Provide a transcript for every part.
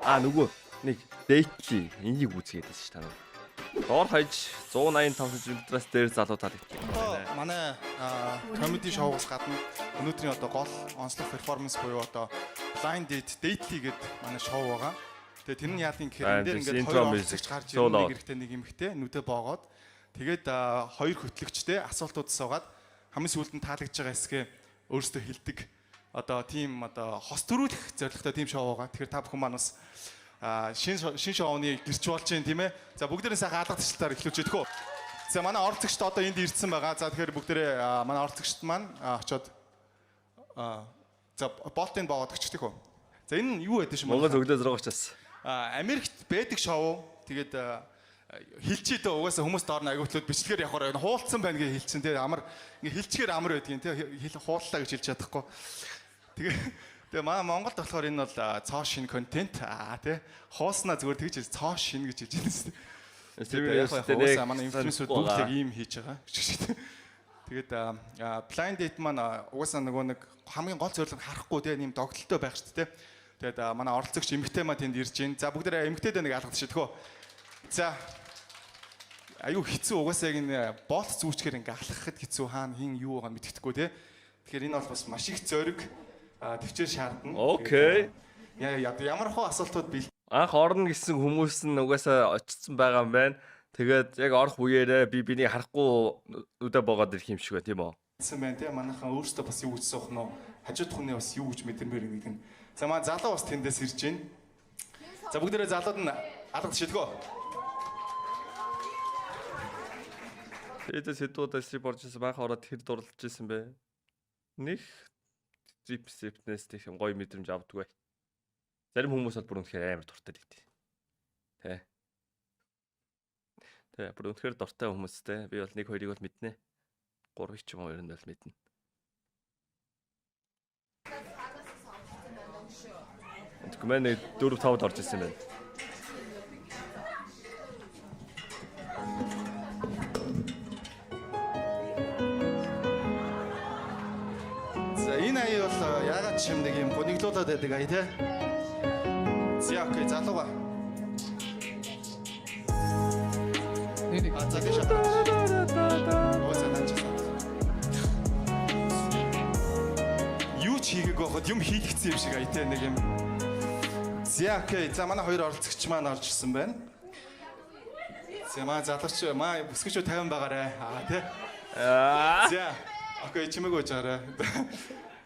А, нөгөө нэг Dately энийг үзгээд байсан ш та нар. Доор хаяж 185 см-аас дээр залуу таалагддаг. Одоо манай comedy show-оос гадна өнөөдрийн одоо гол онцлог performance буюу одоо blind date dately гэдэг манай шоу байгаа. Тэгээ тэр нь яадаг юм гэхээр энэ дээр ингээд intro хоёр music. оролцогч гарч So ирнэ, loud. нэг эрэгтэй, нэг эмэгтэй нүдэ боогоод, тэгээд хоёр хөтлөгчтэй асуултууд асуугаад, хамгийн сүүлд нь таалагдж байгаа хэсгээ өөрсдөө хэлдэг. Одоо тийм одоо хос төрүүлэх зорилготой тийм шоу байгаа. Тэгэхээр та бүхэн маань бас шинэ шоуны гэрч болж байна, тийм ээ. За, бүгдээрээ сайхан алга ташлтаар эхлүүлж идэх үү. За, манай оролцогчд одоо энд ирсэн байгаа. За, тэгэхээр бүгдээрээ манай оролцогчд маань очоод за, болтын боогод өчтөх үү. За, энэ нь юу байдаг шим? Монгол өглөө 6 учраас. Америкт байдаг шоу. Тэгээд хэлчихээ дээ, угаасаа хүмүүс доор нь агиутлууд бичлэгээр явахаар энэ хуулцсан байна гэж хэлчихэн тий, амар ингээ хэлчихээр амар байдгийн тий, хэл хууллаа гэж хэлж чадахгүй. Тэгээ манай Монголд болохоор энэ бол цоо шинэ контент тий, хууснаа зүгээр тэгж хэлж, цоо шинэ гэж хэлж байна шүү дээ. Тэгээд яг угаасаа манай influencer үүд бүгд яг ийм хийж байгаа. Тэгээд blind date маань угаасаа нөгөө нэг хамгийн гол зорилго нь харахгүй тий, ийм догтлолтой байх шүү дээ. Тэгээд манай оролцогч эмэгтэй маань тэнд ирж байна. За, бүгдээрээ эмэгтэйдээ нэг алгадчих шидхөө. За, аюу хэцүү, угаасаа яг энэ болт зүүчгээр ингээ алхахад хэцүү, хаана хин юу байгаа мэддэхгүй тий. Тэгэхээр энэ бол бас маш их зориг, төвчээр шаардна. Okay. Яа, ямар хуу асуултууд бил Анх орно гэсэн хүмүүс нь угаасаа очсон байгаа юм байна. Тэгээд яг орох үеэрээ би бинийг харахгүй нүдэ боогод ирэх юм шиг байна, тийм үү? Гэсэн байна тий. Манайхан өөрсдөө бас юу гэж суух нь, хажууд хүний бас юу гэж мэдэрмээр гэдэг нь. За, манай залуу бас тэндээс ирж байна. За, бүгдээрээ залууд нь алгад шидгөө. Тэгээд сэдвүүдээс си борж ирсэн, анх ороод тэр дурлаж исэн бэ. Них зип зипнээс тех юм гоё мэдрэмж авдаггүй. Зарим хүмүүс бол бүр үнэхээр амар дуртай л гэдэг. Тэ. Тэ, бүр үнэхээр дуртай хүмүүстэй. Би бол нэг хоёрыг бол мэднэ. Гурвыг ч юм уу ер нь бол мэднэ. Тэгэхгүй мэн нэг 4 5-д орж исэн юм байна. За, энэ аяа бол яагаад ч юм нэг юм гуниглуулад байдаг ая тий. За, okay, залууга. Нэг А, за, тийш. Уусаа таньчихсан. Юу ч хийгээгүй байхад юм хийгдсэн юм шиг ая тий, нэг юм. За, okay. За, манай хоёр оролцогч маань орж ирсэн байна. За, маа залууч маа бүсгүйчүү 50 байгаарэ. Аа тий. Аа. За, okay, чимээгүй байж байгаарай.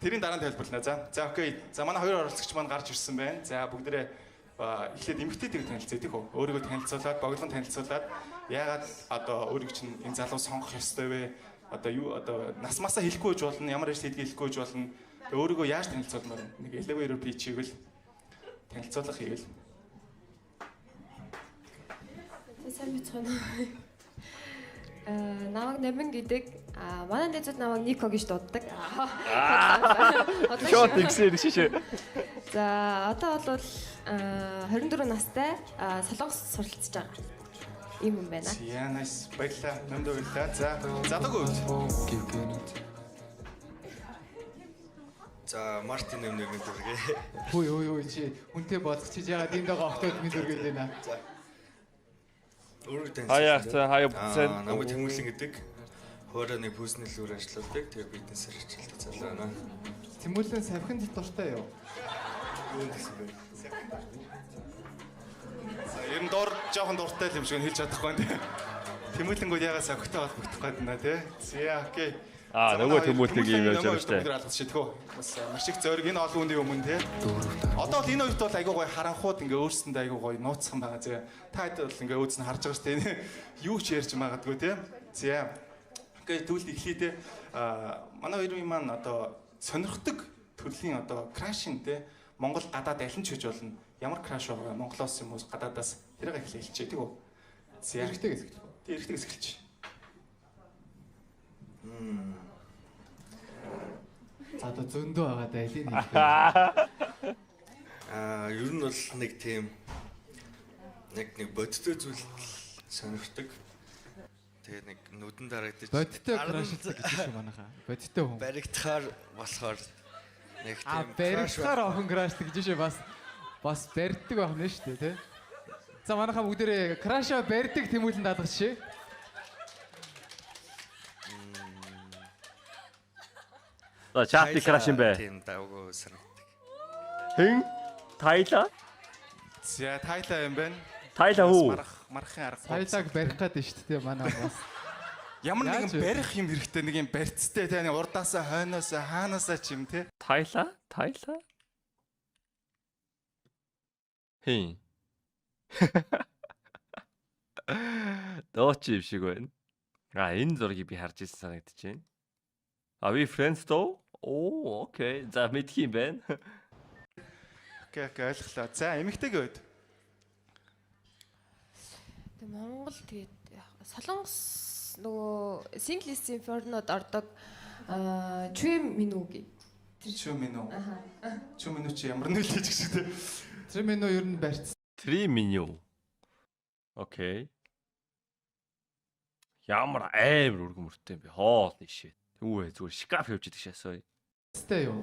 Тэрийн дараа нь тайлбарлана. За. За, okay. За, манай хоёр оролцогч маань гарч ирсэн байна. За, бүгдээрээ эхлээд эмэгтэйтэйг танилцъя, тийх үү? Өөрийгөө танилцуулаад, боглон танилцуулаад, яагаад одоо өөрийг чинь энэ залуу сонгох ёстой вэ? Одоо юу одоо нас масаа хэлэхгүй байж болно, ямар ажил хийдгийг хэлэхгүй байж болно. Тэгээ өөрийгөө яаж танилцуулмаар вэ? Нэг elevator pitch хийвэл, танилцуулга хийвэл. За, сайн байцгаана уу. Намайг Номин гэдэг. А, манай найзууд намайг Нико гэж дууддаг. Шот ихсээр шишээ. За, одоо бол 24 настай, Солонгос суралцж байгаа. Ийм юм байна. За, nice. Баярлалаа. Номдоо баярлалаа. За, залуугийн хувьд. За, Мартин нэмнэр мэд үргээ. Хүй хүй хүй, чи хүнтэй бодох чи яагаад энд байгаа октод мэд үргээд байна. За. Өөрийгөө танилцуулъя. Хаяа за, хаяа бүтсэн. Аа, намайг Тэмүүлэн гэдэг. Хуурай нэг пүүснэлүүр ажилладаг. Тэгээ бизнесээр хичээлдэг залуу байна. Тэмүүлэн савхинд дуртай юу? Юу гэсэн бэ? За, ер нь дор жоохон дуртай л юм шиг хэлж чадахгүй байна тий. Тэмүүлэнгүүд ягаад сохитой холбогдох гээд байна тий. За, okay. Аа, За, нөгөө манай Тэмүүлгийг ийм явж байгаа хоёр шүү дээ. бүгд алгад шидгөө. Бас маш их зориг энэ олон хүний өмнө тий. Одоо бол энэ хоёрт бол айгүй гоё харанхууд ингээ өөрсөндөө айгүй гоё нууцхан байгаа зэ. Та хэд бол ингээ өөдс нь харж байгаа шүү дээ. Юу ч ярьж магадгүй тий. За. Okay, тэгвэл эхлэе тий. Аа, манай хоёрын маань одоо сонирхдаг төрлийн одоо crush ин тий. Монгол, гадаад аль нь ч гэж болно. Ямар crush байгаа Монголоос юм уу гадаадаас, тэрийг эхлэе хэлчихье, тийм үү? За. Эрэгтэй гэж хэлэх. Тий, эрэгтэйгээс эхэлчих. За, одоо зөндөө байгаа да, алийг хэлэх вэ? Аа, ер нь бол нэг тийм нэг бодтой зүйл сонирхдаг. Тэгээ нэг нүдэн дарагдаж Бодтой crush лдаг гэж шүү манайхаа. Бодтой хүн. Баригдахаар болохоор нэг А, тийм баригдахаар охин crush лдаг гэж шүү бас. Бас барьдаг байх нь шүү дээ, тий? За, манайхаа бүгдээрээ crush аа барьдаг тэмүүлэн даалгашээ. За, chat crush юм бэ. Тийм, давгүй санагддаг. Хэн? Тайла? За, Тайла юм байна. Тайла хүү? Марах марахын аргагүй. Тайлаг барих гээд шүү дээ, манай бас. Ямар Яаж нэгэн вэ? барих юм хэрэгтэй, нэг юм барьцтай те, нэг урдаасаа, хойноосаа, хаанаасаа ч юм те. Тайла? Тайла? Хин. Дооч юм шиг байна. А, энэ зургийг би харж ирсэн санагдаж байна. Are we friends though? Оо, okay. За, мэдх юм байна. Okay, ойлголоо. За, эмэгтэйгийн үед. Тэг Монгол, тэгээд Солонгос нөгөө Singles Inferno-д ордог аа Чү Минү гэ. Чү минь үү? Чү минь үү чи ямар нэг л хийж гэх те. Тэр минь ер нь барьц. Три меню. Okay. Ямар амар өргөн мөртэй юм бэ? Holy shit. Үгүй ээ, зүгээр шкаф явж идэг шасаа. Барьцтай юу?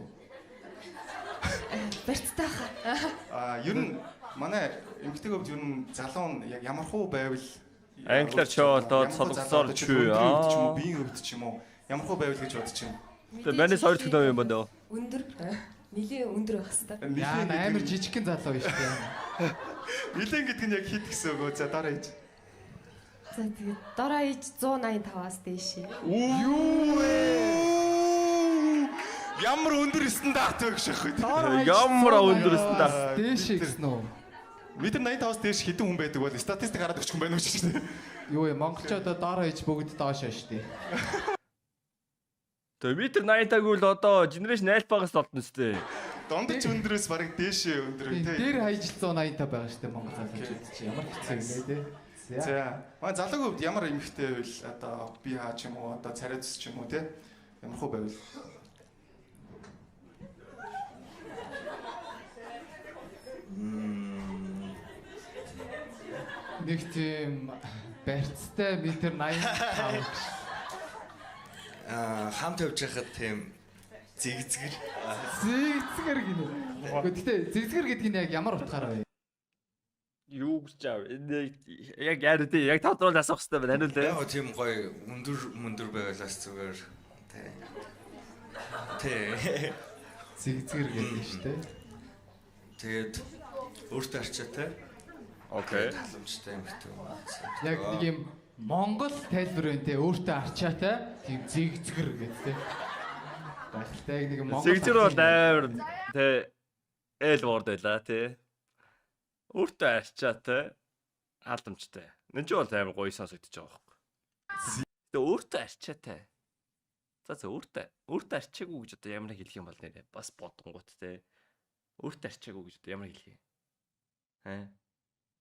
Барьцтай хаа. А, ер нь манай эмэгтэйгийн хувьд ер нь залуу нь яг ямар хуу байвал Англиар чөө болоод, солонгосоор чүү. Ч юм уу, Аа. биеийн хувьд ч юм уу, ямар хуу байвал гэж бодож байна. Тэгээ манайс хоёр дахь ном юм байна дөө. Өндөр. Нилийн өндөр байх хэвээр. Яа, амар жижигхэн залуу шүү дээ. Нилээн гэдэг нь яг хит гэсэн үг үү? За, дараа хийж. За, тэгээд дор хаяж 185-аас дээш. Юу вэ? Ямар өндөр стандарт вэ гэж аахгүй. Ямар өндөр стандарт. Дээш гэсэн үү? Метр 85-аас дээш хэдэн хүн байдаг бол статистик хараад өгчих хүн байна уу гэж тийм. Юу вэ? Монголчууд дор хаяж бүгд доош шүү дээ. Тэгээ метр 85 гэвэл одоо Generation Alpha-гаас олдно сте. Дундаж өндрөөс бараг дээшээ өндөр Тийм, тийм. дээр хаяж 185 байгаа шүү дээ Монгол залуучууд чи ямар хэцүү юм бэ те. За. За, манай залуугийн хувьд ямар эмэгтэй байвал одоо би хаа ч юм уу, одоо царай зүс ч юм уу те, ямар хуу байвал? Нэг тийм барьцтай метр 85 гэж. Аа, хамт явж байхад тийм зэгзгэр. Зэгцгэр гинэ. Гэхдээ зэгцгэр гэдэг нь яг ямар утгаараа вэ? Юу гэж аав? Энэ яг яа тий, яг тодорхойл асуух хэрэгтэй байна. Хариулаа. Яг тийм гоё өндөр мөндөр байвал бас зүгээр. Тий. Тий. Зэгцгэр гэдэг нь шүү дээ. Тэгээд өөртөө арчаатай. Okay. Таламжтай эмэгтэй хүн. Яг нэг юм Монгол тайлбар байна те, өөртөө арчаатай тийм зэгцгэр гэдэг те. Гайхалтай, яг нэг юм Монгол. Зэгзэр бол амар тэ эл ворд байла тий. Өөртөө арчаатай, халамжтай. Энд чи бол амар гоё сонсогдож байгаа байхгүй. Тэгээ өөртөө арчаатай. За, өөртөө арчаагүй гэж одоо ямар хэлэх юм бол нэрээ бас бодонгууд те. Өөртөө арчаагүй гэж одоо ямар хэлэх юм? Аа.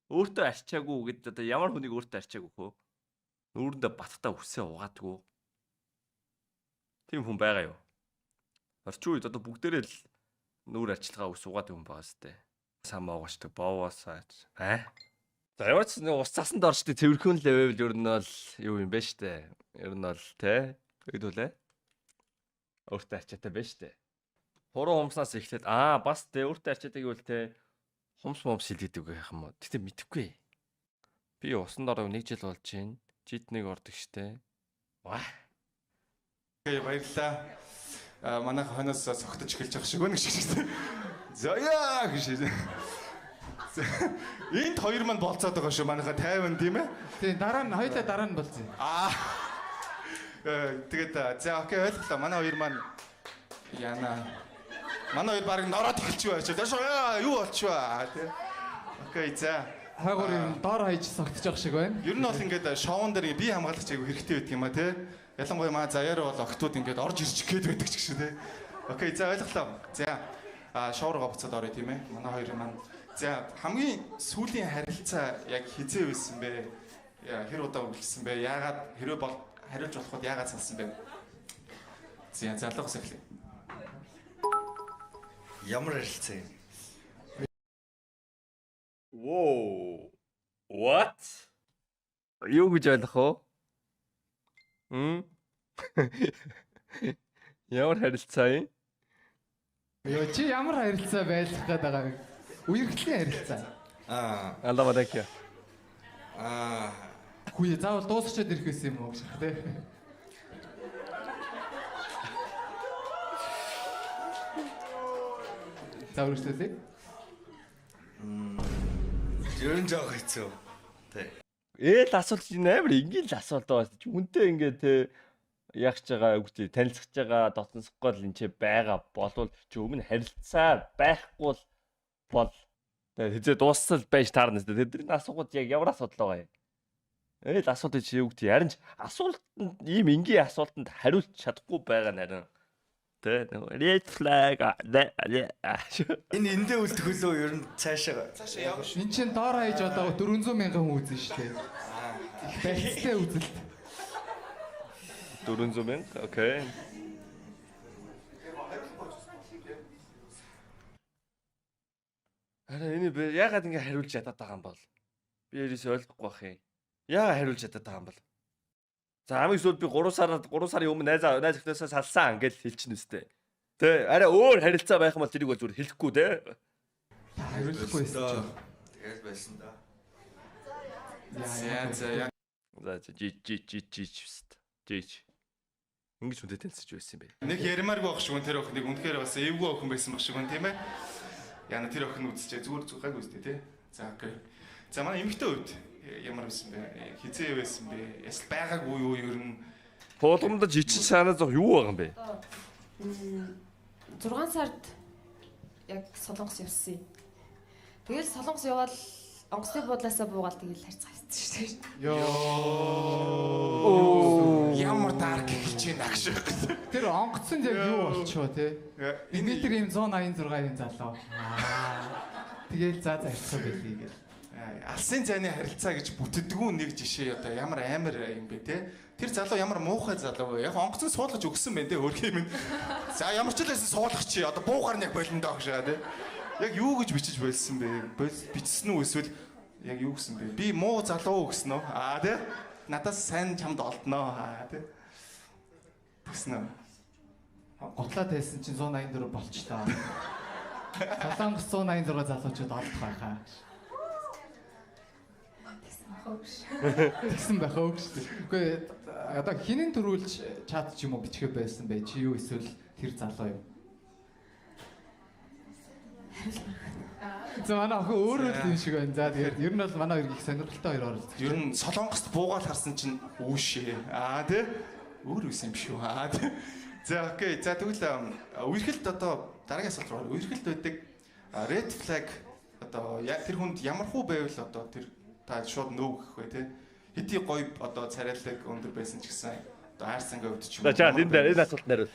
Өөртөө арчаагүй гэд одоо ямар хүнийг өөртөө арчаагүй хөө? Нүүрэндээ баттай үсээ угаадгүй. Тийм хүн байгаа юу? Орчин үед одоо бүгдээрээ л нүүр арчилгаа ус угаадаг хүн байгаа сте. Сам оогочтой боовоосаа. Аа. За, ямар ч нэг ус цасанд орчтой цэвэрхэн level ер нь бол юу юм бэ штэ. Ер нь бол те. Хэдүүлээ. Өөртөө арчаатай байна штэ. Хуруу хумснаас эхлээд аа бас те, өөртөө арчаатай гэвэл те, хумс мумс хилээдэг байх юм уу? Гэтэ мэдэхгүй. Би усанд ороо нэг жил болж байна. Жид нэг ордог штэ. Ваа. Okay, баярлалаа. А, манайх хойноос цогтож эхэлж байгаа шиг байна гэж шиг. Заяа гэж. За, энд хоёр маань болцоод байгаа шүү манайха 50 тийм ээ. Тийм, дараа нь хоёлаа дараа нь болцсон. Аа. Тэгээд за, okay, ойлголоо. Манай хоёр маань яна. Манай хоёр баг нороод эхэлчих байж. Яа, юу болчихваа тий. Okay, за. Хойгоор ер нь дор хаяж согтож байгаа шиг байна. Ер нь бол ингээд шоун дээр бие хамгаалагч айгу хэрэгтэй байдаг юм а тий. Ялангуяа маа заяар бол октод ингээд орж ирчих гээд байдаг ч гэсэн тий. Okay, за, ойлголоо. За, а шоу руу буцаад орё тийм ээ. Манай хоёр маань за, хамгийн сүүлийн харилцаа яг хизээ байсан бэ? Яа, хэр удаа үргэлжлсэн бэ? Яагаад, хэрвээ бол хариулж болоход яагаад салсан бэ? За, залуус эхлэе. Ямар харилцаа юм? Whoa. What? Юу гэж ойлгох вэ? М? Ямар харилцаа юм? Йоо, чи ямар харилцаа байлгах гээд байгаа юм? Үерхлийн харилцаа. Аа. Аллаа thank you. Аа. Хүү заавал дуусчаад ирэх байсан юм уу гэж тий. За үргэлжлүүлье. Ер нь жоох хэцүү. Тэ. Ээл асуулт чинь амар энгийн л асуулт байгаа шүү дээ. Хүнтэй ингээ те яах гэж байгаа үгүй танилцах гэж байгаа дотносохгүй л энэ ч байгаа болвол чи өмнө харилцаа байхгүй л бол тэгээ хизээ дууссан л байж таарна шүү дээ. Тэдний асуугууд яг ямар асуудал байгаа юм? Ээл асуулт чи юу гэдэг харин ч асуултанд ийм энгийн асуултанд хариулж чадахгүй байгаа нь харин тэ нөгөө red flag. Энэ эндээ үлдэх хөлөө ер нь цаашаа. Цаашаа явна. Энд чинь доор хаяж одоо 400 мянган хүн үзэн шүү дээ. Их барьцтай үзэлт. 400 мянга окей. Харин энэ би ягаад ингэ хариулж ядаад байгаа юм бол? Би ерөөсөө ойлгохгүй байх юм. Яагаад хариулж ядаад байгаа юм бол? За хамгийн сүүлд би 3 сараар 3 сарын өмнө найз найз охиноосоо салсан гэж хэлчихнэ үстэй. Тэ арай өөр харилцаа байх юм бол тэрийг бол зүгээр хэлэхгүй те. Хариулахгүй байсан чинь. Тэгэл байсан да. За за яа. За жи жи жи жи жи жи. Ингэж хүнтэй танилцж байсан юм бэ. Нэг яримааргүй байх шиг үн тэр охин нэг үнэхээр бас эвгүй охин байсан байх шиг үн тийм ээ. Яна тэр охин үзчихээ зүгээр зүгээр гайгүй үстэй тий. За окей. За манай эмэгтэй хувьд ямар байсан бэ? Хизээ байсан бэ? Ясал байгаагүй юу ер нь? Туулгамдаж ичин санаа зов юу байгаа юм бэ? 6 сард яг Солонгос явсан юм. Тэгэл Солонгос яваал онгоцны буудлаасаа буугаал тэгэл харьцаа авсан шүү дээ. Йоо. Ямар дарк эхэлж байна гэж. Тэр онгоцонд яг юу болчихоо те? Энэ тэр ийм 186-ын залуу. Тэгэл за за харьцаа байлээ гэл. Алсын зайны харилцаа гэж бүтдэггүй нэг жишээ одоо ямар амар юм бэ те? Тэр залуу ямар муухай залуу вэ? Яг онгоцон суулгаж өгсөн байх те хөрх юм. За ямар ч л байсан суулгах чи одоо буугаар нь яг болно доо гэж байгаа те. Яг юу гэж бичиж болсон бэ? Бичсэн үү эсвэл яг юу гэсэн бэ? Би муу залуу гэсэн үү? Аа те. Надаас сайн чамд олдноо аа те. Тэгсэн үү? Гутлаа тайлсан чинь 184 болчлоо. Солонгос 186 залуучууд олдох байхаа. Тэгсэн байх уу гэж. Үгүй одоо хинэн төрүүлж чат ч юм уу бичгээ байсан бэ? Чи юу эсвэл тэр залуу юм? За манай охин өөрөө л юм шиг байна. За тэгээд ер нь бол манай хоёр их сонирхолтой хоёр оролцож. Ер нь Солонгост буугаал харсан чинь үүшээ. Аа тий. Өөр үс юм шүү. Аа тий. За окей. За тэгвэл үерхэлд одоо дараагийн асуулт руу. Үерхэлд байдаг red flag одоо тэр хүнд ямар хуу байвал одоо тэр та шууд нөө гэх вэ тий. Хэдий гоё одоо царайлаг өндөр байсан ч гэсэн одоо хайрцангийн хувьд ч юм За чаа энэ дээр энэ асуултанд хариул.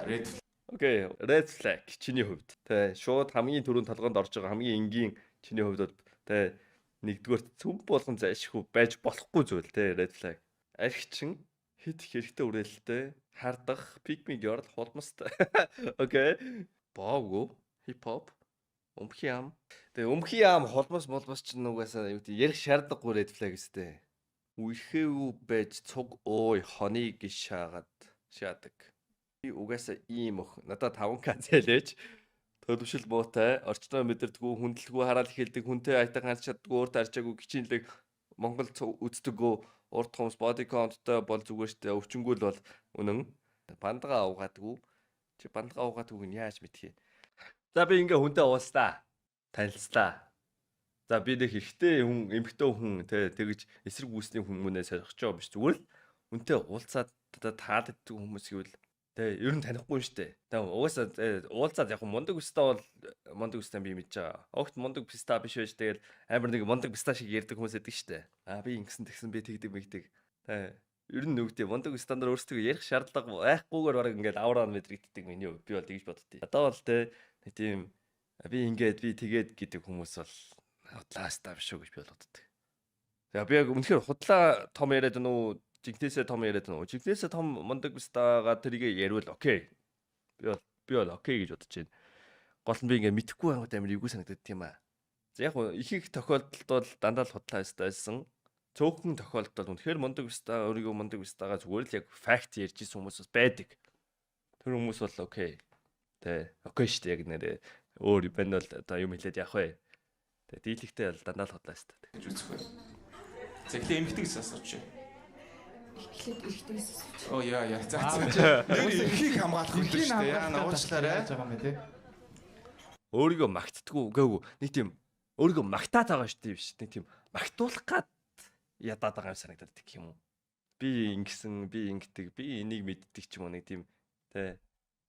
Red Окей, red flag чиний хувьд. Тэ шууд хамгийн түрүүнд толгоонд орж байгаа хамгийн энгийн чиний хувьд бол тэ нэгдүгээр цөм болгон зайлшгүй байж болохгүй зүйл тэ red flag. Архичин хит хэрэгтэй үрээлэлтэй хардах pick me girl хулмастай. Окей. Боогүү, хип хоп, өмхий ам. Тэгээ өмхий ам хулмас молмос ч нугасаа юу гэдэг ярих шаардлагагүй red flag өстэй. Үерхээгүй байж цуг ууй хоныг шаагаад шаадаг. Би угаасаа ийм өх. Надад 5к зээлээч. Төлөвшил муутай, орчноо мэдэрдэггүй, хүндлэггүй, хараал хэлдэг, хүнтэй аятайхан харж чаддгүй, урт арчаагүй, гिचинлэг, Монгол үздэггүй, урт хумс, body count-тай бол зүгээр штэ, өвчнгүүл бол үнэн. Бандгаа угаадгүй. Чи бандгаа угаадгүйг нь яаж мэдхий? За би ингээ хүнтэй уулзлаа. Танилцлаа. За би нэг эрэгтэй хүн, эмэгтэй хүн тэ тэгэж эсрэг үүсний хүмүүнээ сорих байгаа биш зүгээр л хүнтэй уулзаад одоо таалагддаг хүмүүс гэвэл тэ ер нь танихгүй шүү дээ. Тэ угаасаа уулзаад яг мундаг өстэй бол мундаг өстэй би мэдж байгаа. Огт мундаг писта биш байж тэгэл амар нэг мундаг писта шиг ярьдаг хүмүүс байдаг шүү дээ. Аа би ингэсэн тэгсэн би тэгдэг мэгдэг. Тэ ер нь нүгдээ мундаг стандарт өөрсдөө ярих шаардлага байхгүйгээр бараг ингээд авраа мэдрэгддэг миний хувьд би бол тэгж боддتي. Одоо бол тэ нэг тийм би ингээд би тэгээд гэдэг хүмүүс бол худлаа ста биш үү гэж би бол боддог. За би яг үнэхээр худлаа том яриад байна уу? Жинкнээсээ том яриад байна уу? Жинкнээсээ том мундаг стагаа тэрийг яриул окей. Би бол окей гэж бодож байна. Гол нь би ингээд мэдэхгүй байгаад амар эвгүй санагдаад тийм аа. За яг их их тохиолдолд бол дандаа л худлаа ста байсан. Цөөхөн тохиолдолд үнэхээр мундаг ста өөрийгөө мундаг стагаа зүгээр л яг fact ярьж исэн хүмүүс бас байдаг. Тэр хүмүүс бол окей. Тэ окей шүү дээ яг нэрээ өөр байна бол одоо юм хэлээд явах вэ? Тэгээ дийлэгтэй бол дандаа л худлаа шүү дээ. Гэж үзэх вэ? За эхлээ эмэгтэй гэсэн асууч. Эхлээд эрэгтэйгээс асууч. Оо яа яа. За за. Нэр эрхийг хамгаалах юм Эрхийг шүү дээ. Яа хамгаалах уучлаарай. байгаа юм байна те. Өөрийгөө магтдаггүй үгээгүй. Нэг тийм өөрийгөө магтаад байгаа шүү дээ биш. Нэг тийм магтуулах гад ядаад байгаа юм санагдаад гэх юм уу. Би ингэсэн, би ингэдэг, би энийг мэддэг ч юм уу нэг тийм тэ.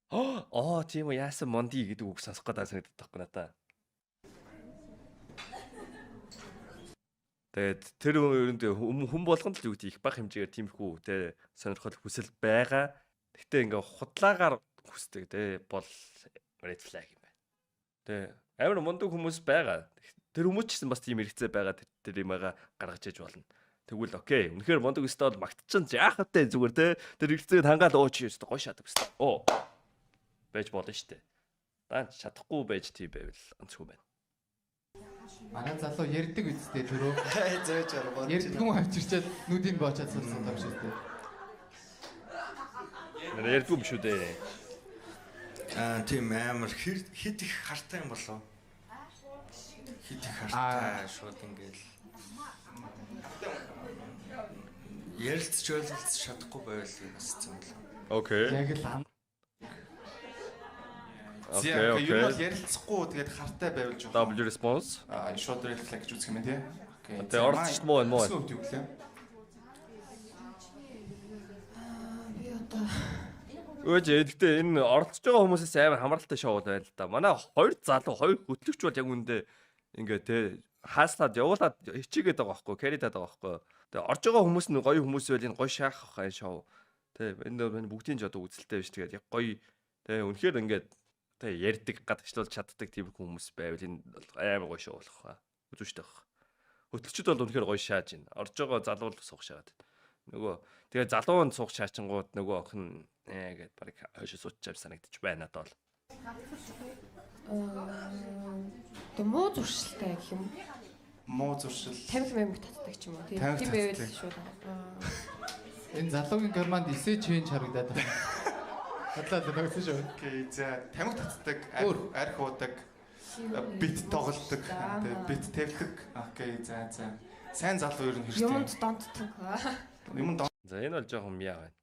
Аа тийм үү яасан монди гэдэг үг сонсох гэдэг санагдаад байхгүй надаа. Тэгээд тэр өрөнд хүн болгонд л юу гэдэг их бага хэмжээгээр тиймэрхүү тэ сонирхол хүсэл байгаа. Гэхдээ ингээ худлаагаар хүсдэг тэ бол red flag юм байна. Тэ амар мундаг хүмүүс байгаа. Тэр хүмүүс ч гэсэн бас тийм хэрэгцээ байгаа тэр юмгаа гаргаж иж болно. Тэгвэл okay. Үнэхээр мундаг өстой бол магтчихсан яах вэ зүгээр те. Тэр хэрэгцээг хангаал оо чи өстой гоё шатдаг өстой. Оо. Байж болно штэ. Даан чадахгүй байж тийм байвал онцгүй байна. Манай залуу ярьдаг үсттэй түрүү. Зөөж арга. Ярьдаг юм авчирчаад нүдийг боочоод суулсан юм шиг үстэй. Нэр ярьдгүй юм шүү дээ. Аа тийм амар хит их хартай юм болов. Хит их хартай шууд ингээл ярилцж ойлголцож чадахгүй байвал бас хэцүү юм л. Okay. Яг л ам Okay, Ер нь бол okay. ярилцахгүй тэгээд хартай байвал жоохон. W response. Аа шууд red flag гэж үзэх юм байна тий. Okay. Тэгээ оролцогч муу байна, муу байна. Хувьд юу гэлээ? Би одоо Өөж гэхдээ энэ оролцож байгаа хүмүүсээс амар хамааралтай шоу байна л да. Манай хоёр залуу, хоёр хөтлөгч бол яг үндэ ингээ те хааслаад явуулаад хичээгээд байгаа байхгүй, carry-даад байгаа байхгүй. Тэгээ орж байгаа хүмүүс нь гоё хүмүүс байл энэ гоё шаах бах энэ шоу. Тэ энэ бүгдийн ч одоо үзэлтэй биш тэгээд яг гоё тэ үнэхээр ингээд тэ ярьдаг, гадагшлуулж чаддаг тийм хүмүүс байвал энэ бол амар гоё шоу болох ба. Үзүүштэй байх. Хөтлөгчд бол үнэхээр гоё шааж байна. Орж байгаа залуу л суух шаагаад. Нөгөө тэгээ залуу нь суух шаачингууд нөгөө охин ээ гэд баг хойш суудчих санагдчих байна надад бол. одоо муу зуршилтай гэх юм. Муу зуршил. Тамхи мэмэг татдаг ч юм уу. Тийм Тамхи тийм байвал татдаг. шууд. энэ залуугийн команд эсэ ченж харагдаад байна. Бодлоо төгссөн шүү. Okay, за тамхи татдаг, Өөр. арх уудаг, бит тоглолдог, тэгээ бит тавьдаг. Okay, за за. Сайн залуу ер нь хэрэгтэй. Юмд донтдог. Юмд За энэ бол жоохон яа байна.